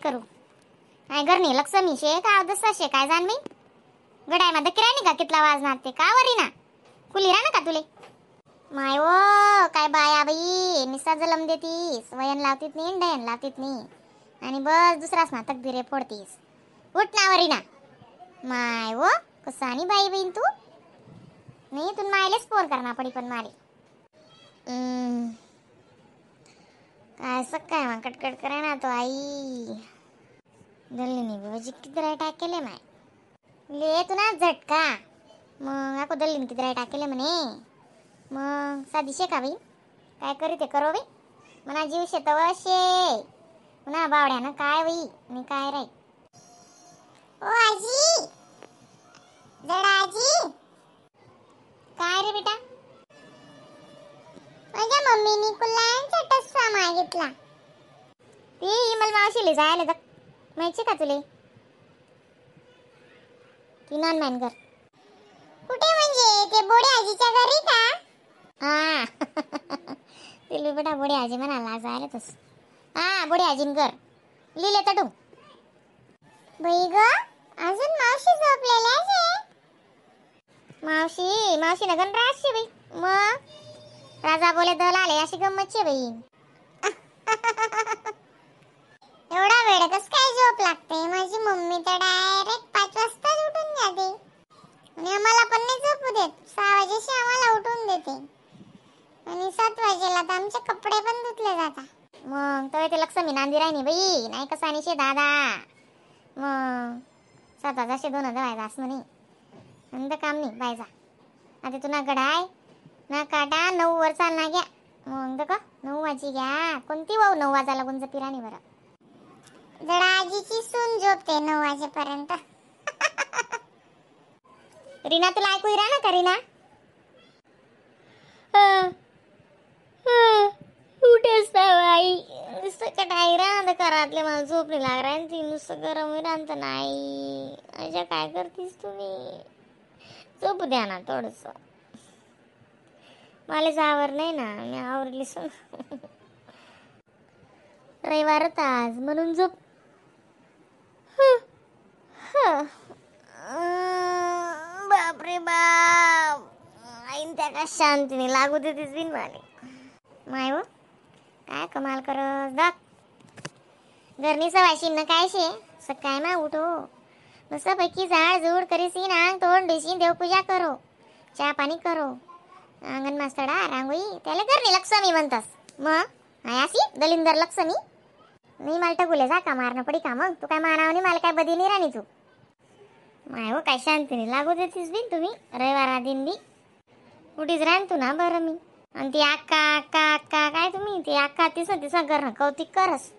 करू काय घरनी लक्ष्मी शे का अवदसा शे काय जाण मी गडाय मा दकिरा नाही का कितला वाजणार ते का वरी ना खुली रा ना का तुले माय ओ काय बाया बाई निसा जलम देतीस वयन लावतीत नाही डयन लावतीत नाही आणि बस दुसराच ना तकदीरे फोडतीस उठ ना वरी ना माय वो कसा आणि बाई बहीण तू नाही तू मायलेच फोन करणार पडी पण मारे काय सकाय मग कटकट करे ना तो आई दल्लीनी बाबाजी किती राय टाकेले माय ले तू ना झटका मग आको दल्लीने किती राय टाकेले म्हणे मग साधी शे का बाई काय करी ते करो बाई मना जीव शेतव शे म्हणा बावड्यानं काय बाई मी काय राई ओ आजी जडा आजी काय रे बेटा माझ्या मम्मीनी कुलांचा टस्सा मागितला ती इमल मावशीले जायला दक माहिती का तुले ती नॉन मॅन घर कुठे म्हणजे ते बोडे आजीच्या घरी का हा तिला बेटा बोडे आजी म्हणाला जायला तस हा बोडे आजीन घर लिहिले तडू बाई ग अजून मावशी झोपलेल्या शे मावशी मावशी नगन राजशे बाई मग राजा बोले दल आले अशी गंमत शे बाई एवढा वेळ कस काय झोप लागते माझी मम्मी तर डायरेक्ट 5 वाजताच उठून जाते आणि आम्हाला पण नाही झोपू देत 6 वाजेशी आम्हाला उठून देते आणि 7 वाजेला तर आमचे कपडे पण धुतले जातात मग तर ते लक्ष्मी नांदी राहिनी बाई नाही कसा निशे दादा मग 7 वाजाशे 2 वाजा असं म्हणे नंतर काम नाही बायजा आता तू ना गडाय ना काटा 9 वर चालना घ्या मग का 9 वाजी घ्या कोणती वाऊ 9 वाजायला कोणचं पिराणी बरं जरा आजीची सून झोपते 9 वाजेपर्यंत रीना तुला ऐकू इरा ना का रीना उठेच बाई नुसतं कटाई राहत घरातले मला झोप नाही लाग राहीन ती नुसतं गरम राहत नाही अशा काय करतीस तुम्ही झोपू द्या ना थोडस मला जावर नाही ना मी आवरली सो रविवार होता आज म्हणून झोप बापरे बाप आईन त्या का शांतीने लागू देतीस बिन मला माय हो काय कमाल करस दाख घरनी सवाशीन ना काय शे सकाळी मा उठो मस्तपैकी झाड झूड करीसीन आंग तोंड धुशीन देवपूजा करो चहा पाणी करो अंगण मास्तडा रांगोळी त्याला घरनी लक्ष्मी म्हणतस मग हाय अशी दलिंदर लक्ष्मी नाही मला टकुले जा का मारणं पडी का मग तू काय मानाव नाही मला काय बदी नाही राणी तू माय हो काय शांतीने लागू देतीस बिन तुम्ही रविवारा दिन बी कुठेच राहन तू ना बरं मी आणि ती अक्का अक्का अक्का काय तुम्ही ती अक्का तिसं तिसं कर ना कौतिक करस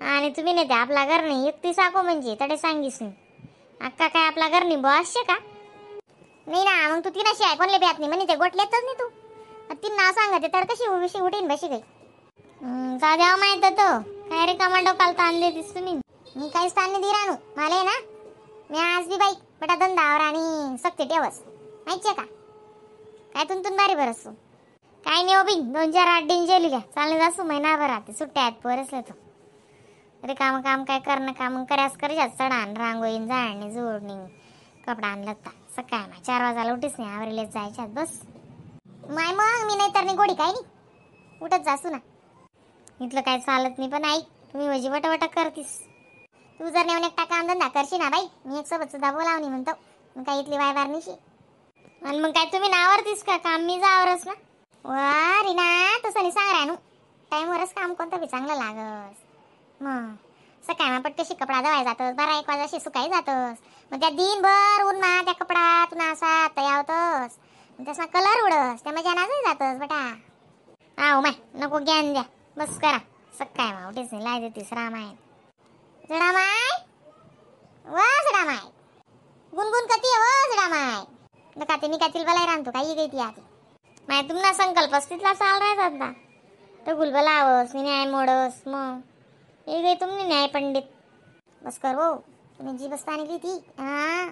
आणि तुम्ही नाही ते आपला घर नाही एकटी साको म्हणजे तडे सांगीस नाही अक्का काय आपला घर नाही बॉस शे का नाही ना मग तू तिना शिवाय कोणले ब्यात नाही म्हणे ते गोटलेतच नाही तू तीन नाव सांगते तर कशी उभी उठीन बशी काही जा द्यावं माहित तो काय रे कमांडो काल ताणले दिस तुम्ही मी काहीच ताण नाही दिरानू मला ना मी आज बी बाई बेटा धंदावर आणि सक्ती ठेवस माहितीये का काय तुमतून बारी बरं असू काय नाही हो बिन 2-4 8 दिन जेली घ्या चालणे जासू महिनाभर राहते सुट्ट्या आहेत पोरसले तो अरे काम काम काय करणं काम करायच करायचं चढान रांगोळीन जाळणी जोडणी कपडा आणलं सकाळ मा 4 वाजायला उठीच नाही आवरीलेच जायच्यात बस माय मग मी नाही तर नाही गोडी काय नाही उठत जासू ना इथलं काय चालत नाही पण ऐक तुम्ही वजी वटावटा करतीस तू जर नेऊन एकटा काम धंदा करशी ना बाई मी एक सोबत सुद्धा बोलावणी म्हणतो मग काय इथली वायवार निशी आणि मग काय तुम्ही नावरतीस का काम मी जावरच ना वा रीना तसं नाही सांग रानू टाईमवरच काम कोणतं बी चांगलं लागस मग सकाळी मा पटकशी कपडा धवाय जातस 12-1 वाजाशी सुकाई जातस मग त्या दिनभर ऊन मा त्या कपडा तुना असा तयार होतस तसा कलर उडस त्या मजा नाजही जातस बेटा आहो माय नको ज्ञान द्या बस करा सकाळी मा उठेच नाही लाय देतीस रामायण जडा माय व जडा माय गुणगुण कती व जडा माय नका ते मी काय तिला बलाय राहतो काही गई ती आधी माय तुम्हाला संकल्प तिथला चाल राहतात ना तर गुलबला आवस मी न्याय मोडस मग हे गई तुम्ही न्याय पंडित बस कर हो तुम्ही जी बसता आणली ती हा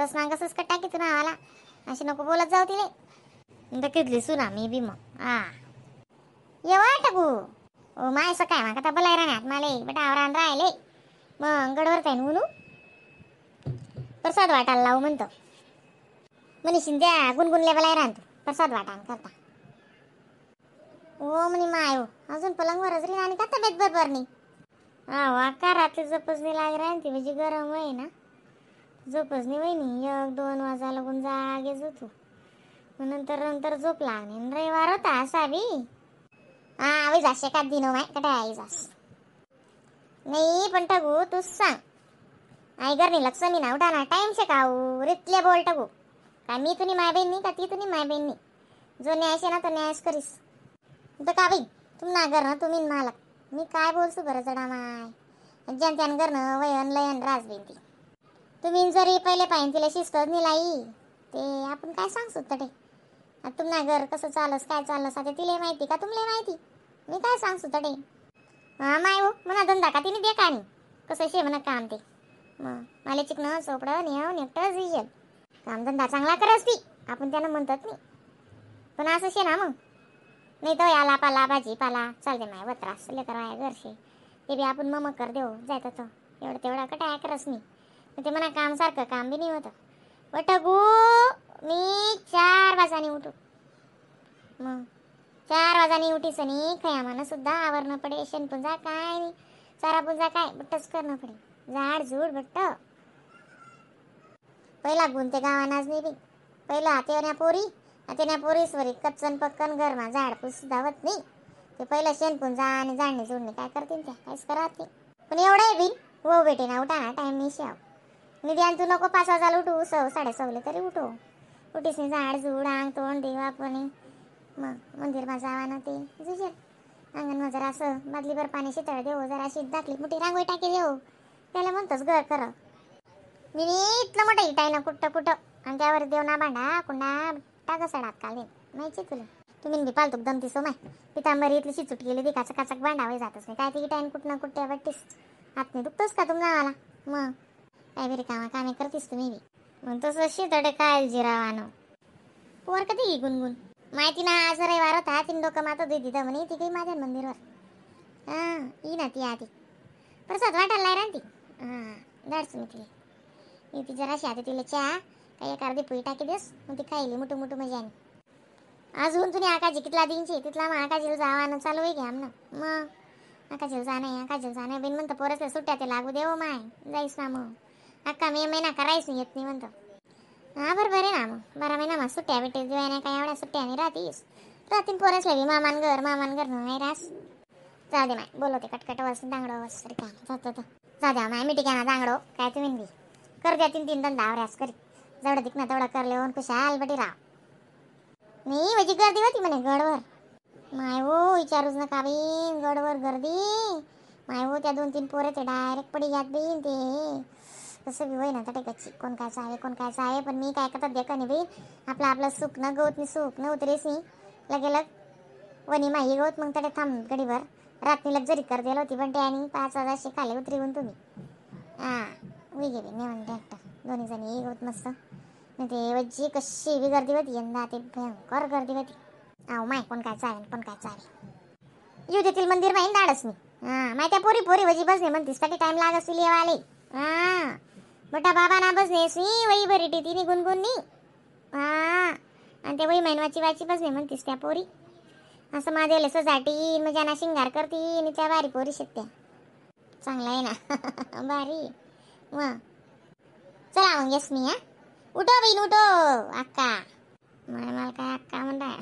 रसना कसंच कटा की तुला आला अशी नको बोलत जाऊ तिले कितली सुना मी बी मग हा येवा टाकू ओ my असं काय माका बोलाय राहणार माले बेटा आवरान राहिले मग गडवर ताईन म्हणू प्रसाद वाटायला लावू म्हणतो मनीषीन त्या गुणगुणल्या बोलाय राहतो प्रसाद वाटाण करता. ओ म्हणे माय हो अजून पलंगवरच री आणि का तब्येत बरोबर नाही. हा वाका रात्री झोपच नाही लाग राहते म्हणजे गरम आहे ना झोपच नाही वहिनी 1-2 वाजा लागून जागेच होतो मग नंतर नंतर झोप लागणे. रविवार होता असा बी. हा आवी जास एखाद दिन माय कटा आई जास नाही पण टाकू तूच सांग आई घरनी लक्ष्मी ना उठा ना टाइम शे काऊ रितले बोल टाकू काय मी तुनी माय बहीण नाही का ती तुनी माय बहीण नाही जो न्यायश आहे ना तो न्यायच करीस. तर का बाई तुम ना घर ना तुम्ही मालक मी काय बोलसू बरं जडा माय ज्यान त्यान घर ना वयन लयन राज बहीण ती तुम्ही जरी पहिले पाहिजे तिला शिस्तच नाही लाई ते आपण काय सांगसू तटे. आता तुमना घर कसं चालस काय चालस आता तिला माहिती का तुमले माहिती मी काय सांगसू तटे. हा माय हो म्हणा धंदा का तिने दे का नाही कसं शे म्हणा काम ते मग मला चिकन चोपडं नेव नेकटं झिजेल काम धंदा चांगला करस ती आपण त्यांना म्हणतात नाही पण असं शे ना मग नाही तर याला पाला भाजी पाला चालते माय वत्रास लेकर आहे घरशे ते बी आपण मग कर देऊ जायत तो एवढं तेवढा कटाया करस नाही मग ते म्हणा काम सारखं काम बी नाही होतं. वटगू मी 4 वाजाने उठू मग 4 वाजाने उठीसनी खयामानं सुद्धा आवरणं पडे शेणपुंजा काय नाही चारा पुंजा काय बट्टच करणं पडे झाड झूड बट्ट. पहिला गुण ते गावानाच नाही बी पहिला तेवण्या पोरी तेण्या पोरीसवरी कच्चन पक्कन घरमा झाडपूस सुद्धा होत नाही ते पहिलं शेणपुंजा आणि झाडणी जुडणी काय करतील त्या काहीच करत नाही. पण एवढं आहे बिन हो बेटे ना उठा ना टाईम नाही शाव निधी तू नको 5 वाजायला उठू 6 6:30 तरी उठो उठीस नाही झाड झूड अंग तोंड देवा पाणी मग मंदिरमा जावा ना ते जुजेल अंगणमा जरा असं बादलीभर पाणी शितळ देऊ जरा शीत दाखली मोठी रांगोळी टाकी देऊ त्याला म्हणतोच घर खरं. मी इथलं मोठं इटाय ना कुठं कुठं आणि त्यावर देव ना भांडा कुंडा टाका सडात काल माहिती तुला तुम्ही बी पालतूक दमती सो my Pitambari इथली शिचूट गेली ती काचक काचक भांडावे जातच नाही काय ती इटायन कुठं ना कुठे वाटतीस हात नाही दुखतोस का तुम गावाला मग काय बी कामा कामे करतीस तुम्ही बी मग तसं शितडे काय जिरावानो पोर कधी गुणगुण माहिती ना आज रविवार होता तीन डोकं माता दुई तिथं म्हणे ती काही माझ्या मंदिरवर हां ये ना ती आधी प्रसाद वाटायला राहते हां धाडस मी तिला मी ती जराशी आता तिला चहा काही एक अर्धी पुई टाकी देस मग ती खायली मुठू मुठू मजाने. अजून तुम्ही आकाजी कितला दिनची तिथला मग आकाजीला जावानं चालू आहे घ्या ना मग आकाजीला जा नाही आकाजीला जा नाही बिन म्हणतं पोरसल्या सुट्ट्या ते लागू देव माय जाईस ना मग अक्का मे महिना करायच नाही येत नाही म्हणतं. हा बरोबर आहे ना मग 12 महिना मग सुट्ट्या भेटे दिवाय नाही काय एवढ्या सुट्ट्या नाही राहतीस राहतील पोरसल्या बी मामान घर मामान घर नाही रास जाऊ दे माय बोलवते कटकट वस दांगडो वस तरी काय जातो तो जाऊ द्या माय मिठी घ्या ना दांगडो काय तुम्ही बी कर द्या 3 3 धंदा आवऱ्यास करी जेवढं दिक ना तेवढं करले ओन कुशाल बटी राव नाही म्हणजे गर्दी होती म्हणे गडवर माय हो विचारूच नका बीन गडवर गर्दी माय हो त्या 2-3 पोरं ते डायरेक्ट पडी जात बीन ते तसं बी होई ना तटे कच्ची कोण कायचं आहे कोण कायचं आहे पण मी काय करतात देख नाही बी आपलं आपलं सुख न गवत नाही सुख न उतरेस नाही लगे लग वनी माही गवत मग तटे थांब गडीभर रात्री लग जरी कर दिलं होती पण ते आणि 5 वाजा शिकाले उतरी तुम्ही हां उई गेली नाही म्हणते एकटं दोन्ही जणी गवत मस्त नाही ते वज्जी कशी बी गर्दी होती यंदा ते भयंकर गर्दी होती. आहो माय कोण काय चालेल कोण काय चालेल येऊ देतील मंदिर माहीन धाडस मी हां माय त्या पोरी पोरी वजी बसणे म्हणतीस साठी टाईम लाग असेल येवाले हां बटा बाबा ना बसणे सी वही बरी टी तिने गुणगुणनी हां आणि ते वही महिनवाची वाची बसणे म्हणतीस त्या पोरी असं माझ्याला सजाटी मग ना शिंगार करती आणि त्या भारी पोरी शेतत्या चांगला आहे ना भारी मग चला मग येस मी हा उठो बहीण उठो अक्का माय मला काय अक्का म्हणताय.